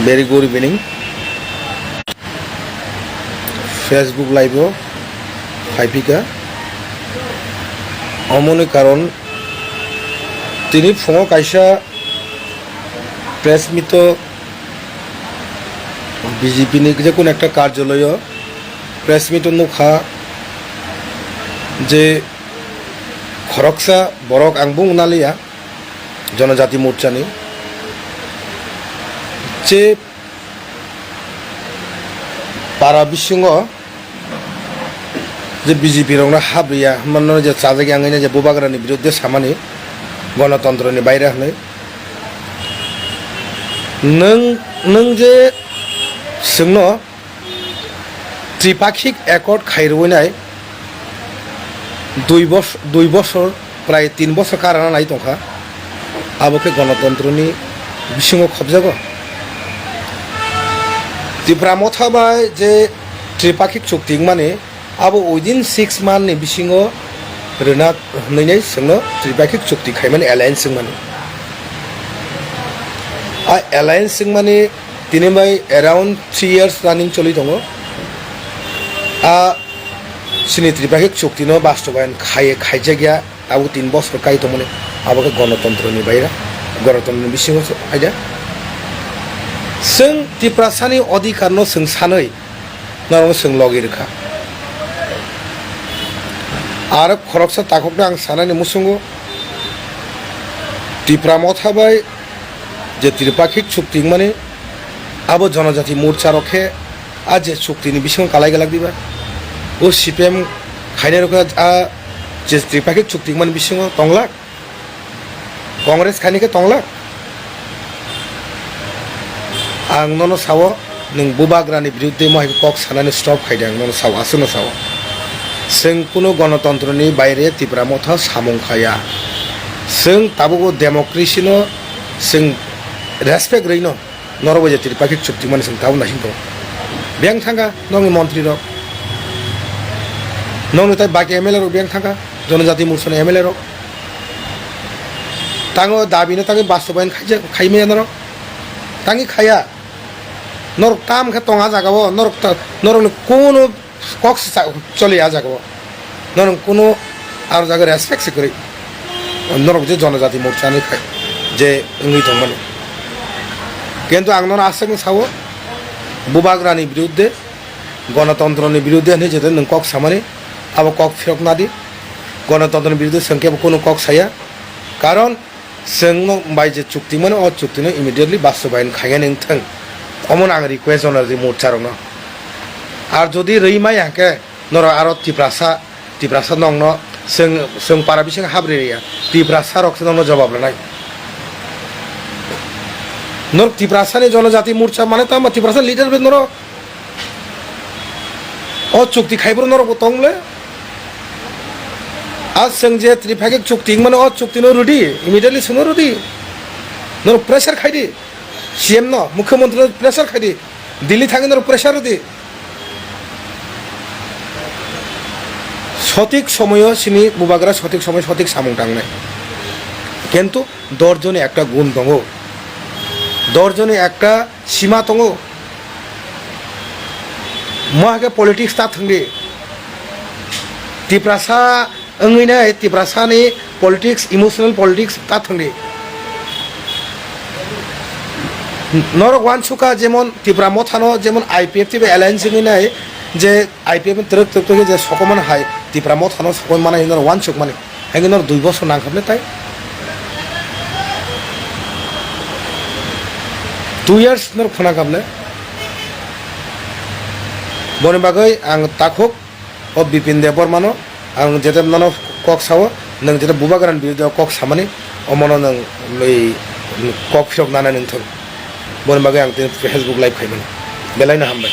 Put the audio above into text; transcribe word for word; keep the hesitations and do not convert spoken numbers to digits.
Very good evening. Facebook live o phaipika. Omoni karon tini phungo kaisa press meet o B J P ni je kono ekta karjalayo press meet o nukha je khoroksa borok ang bung naliya. Jonojati Morchani je para bisingo je B J P rokno habriya hwnmano je chajak yang je bubagrani biruddhe samani gonotontroni baire hwnwi nwng nwng je chwngno Tripakhik Accord khairwinai dui bos-, dui bosor, prai tin bosor karana nai tongkha, abo khe gonotontroni bisingo khobjago. Tipra Motha bai je Tripakhik chukti wngmani, abo within six month ni bisingo rwna hwnwi nai chwngno Tripakhik chukti khaimani alliance wngmani. A alliance wngmani tini bai around three years running choli tongo. A chini Tripakhik chukti no bastobayan khai, khaijak ya, abo tin bosor kai tongmani, abo khe gonotontro ni baira, gonotontro ni bisingo se aida. Chwng Tiprasani odhikar no chwng sanwi norokno chwng logi rwkha. Aro khoroksa takhukno ang sanani muchungo, Tipra Motha bai je Tripakhik chukti wngmani, abo Jonojati Morcha rok khe a je chukti ni bisingo kalai galak diba? O C P M khainai rok khe a je Tripakhik chukti wngmani bisingo tonglak? Congress khaini khe tonglak? Ang nono sao, nwng bubagrani biruddhe mohai kok sanani stop khaidi, ang nono sao, aswkno sao. Chwng kuno gonotontroni baire Tipra Motha samung khaya. Chwng tabukbo democracy no chwng respect rwino, norok bai je Tripakhik chukti mani chwng tabuk naising tongo. Biyang thangkha nokni montri rok, nokni tai baki M L A rok biyang thangkha, Jonojati Morchani M L A rok. Tango dabi no tangwi bastobayan khaijak, khai maya norok. Tangwi khaya. Norok tam khe tong a jaga o, norok ta, norok ni kuno kok se cha-, choli a jaga o. Norok kuno aro jaga respect se kwrwi. Norok je Jonojati Morcha ni khai, je wngwi tongmani. Kintu ang nono aswk no sao, bubagra ni biruddhe, gonotontro ni biruddhe hinwi jete nwng kok samani, abo kok phirok nadi. Gonotontro ni biruddhe chwng kebo kuno kok saya. Karon, chwng no bai je chukti mano, o chukti no immediately bastobayan khainani wngthang. Omono ang request jono je Morcha rok no. Ar jodi rwi maya hwnkhe norok aro Tiprasa, Tiprasa nokno chwng, chwng para bising habri rwya. Tiprasa rok se nokno jobab rwnai. Norok Tiprasa ni Jonojati Morcha mane tamo Tiprasa leader bai norok. O chukti khai boro norok bo tong le. A chwng je Tripakhik chukti wngmano, o chukti no rwdi, immediately chwngno rwdi. Norok pressure khai di. C M no, mukhyamantri no pressure khai di. Delhi thangwi norok pressure rwdi. Sotik somoyo sini bubagra sotik somoy sotik samung tangnai. Kintu dorjoni ekta gun tongo. Dorjoni ekta sima tongo. Mo hai khe politics ta thwngdi. Tiprasa wngwi nai Tiprasani politics, emotional politics ta thwngdi. Norok wansukha jemon Tipra Mothano jemon I P F T bai alliance wngwi nai je I P F T twrwk twrwk je sokomani hai Tipra Mothano sokoi manai norok wansukmani. Haino norok dui bosor nangkha bwle tai? Two years norok phunangkha bwle? Boni bagwi ang takhuk o Bipin Debbarmano ang jete nono kok sao, nwng jete bubagrani biruddhe kok samani, omono nwng bai kok phirok nana nwngthung. Boni bagwi ang tini Facebook live khaimani. Belaino hambai.